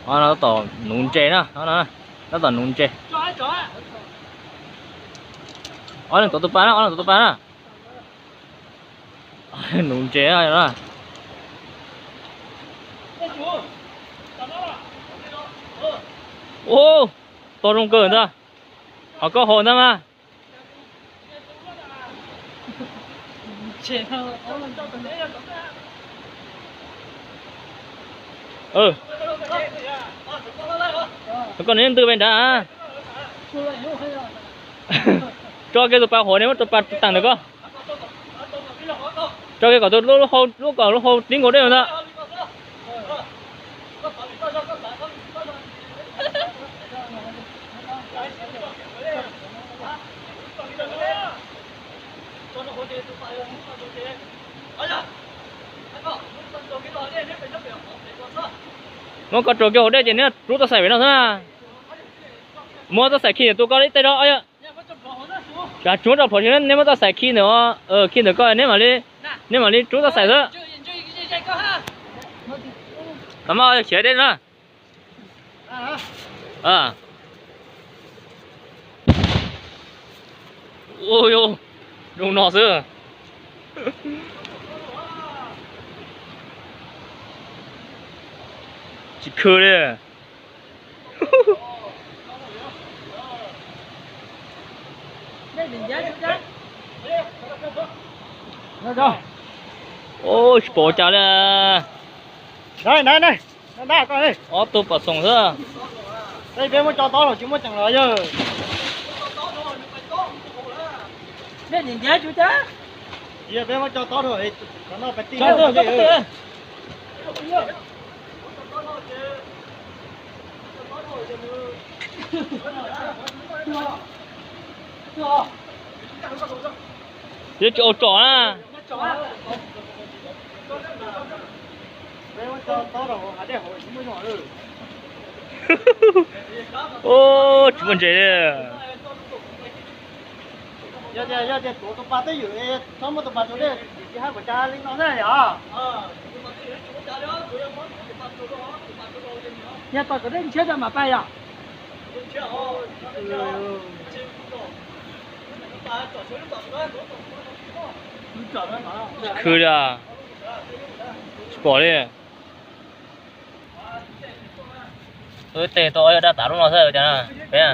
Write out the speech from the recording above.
Ob no tab tom nuv ntses na, ob no tab tom nuv ntses. Ob leeg tuav tus pas na, ob leeg tuav tus pas na. Nuv ntses na. Ua, tog zoo kawg ntag. Ho koj haus ntag mas. Koj niam ntws pais nrad. Tso kiag tus pas huam, nej muab tus pas tag ntawm koj. Tso kiag kom tus lub hau, lub kom lub hau tib nkaus dej ntag. Muab koj rau kiag hauv dej ces neb rub txoj xaim pem no xwb. Muab txoj xaim khi ntawm tus koj ib teg rau. Tsuav rau phom seb neb muab txoj xaim khi ntawm, khi ntawm koj, neb mam li, neb mam li rub txoj xaim xwb. Tau mas, khiav deb na. Ua, zoo no xwb. Tsis khw li. Tsis pom cas li. Ob tug pom xoom xwb. Peb muab tso tob los tsis muab ceem los yog. Peb muab tso tob rau qhov no pais tij. Yuav tsis ua tsom na. Tsis muaj ntses li. Yog tias tuav tus pas twj ywm, txhob muab tus pas rau dej, tsis hais kom cas li no na yom. Yog pas kom dej ntshiab tas mam pais yom. Khw li, tsis pom li. Wb tes tau ob yog daj tas lub no xwb cas peb.